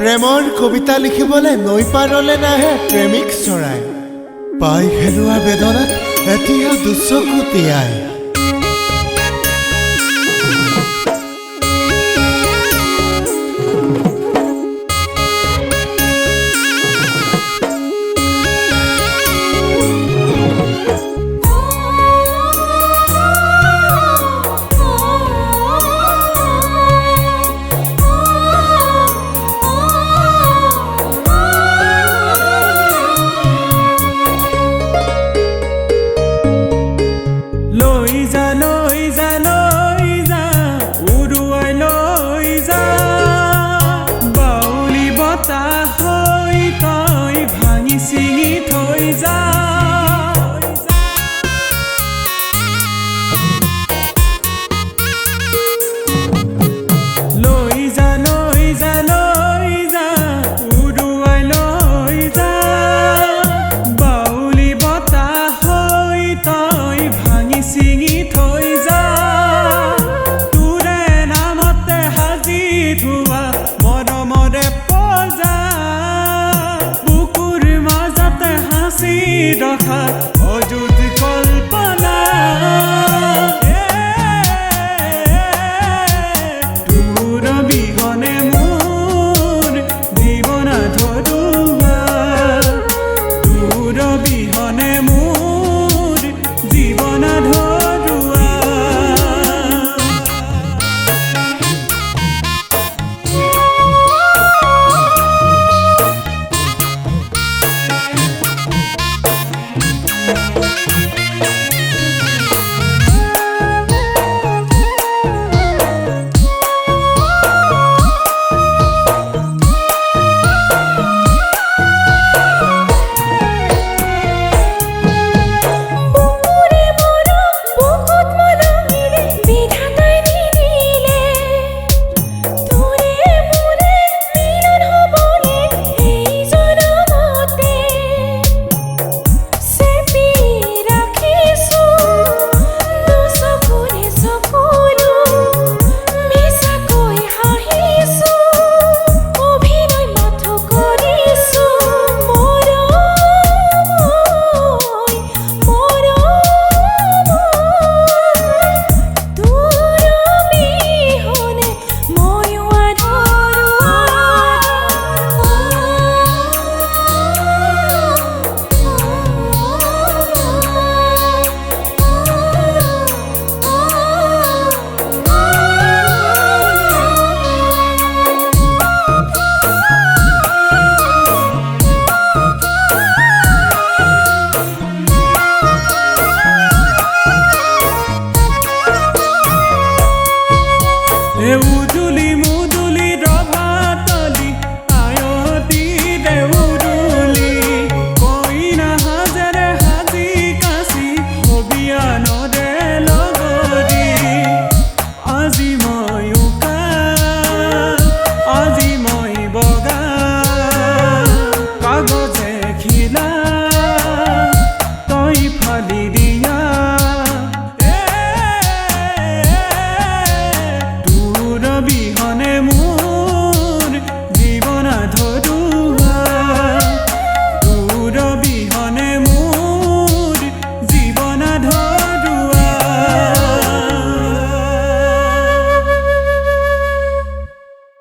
প্ৰেমৰ কবিতা লিখিবলৈ নৈ পাৰলে নাহে প্ৰেমিক চৰাই। পাই হেৰুৱা বেদনাত এতিয়া দুচকু তিয়াই। লৈ যা, লৈ যা, লৈ যা, উৰুৱাই লৈ যা। বাউলি বতাহ হৈ তই ভাঙি ছিঙি থৈ যা। লৈ যা, লৈ যা, লৈ যা, উৰুৱাই লৈ যা। বাউলি বতাহ হৈ তই ভাঙি ছিঙি থৈ যা। তোৰে নামতে সাজি থোৱা মৰমৰে পজা, বুকুৰ মাজতে সাঁচি ৰখা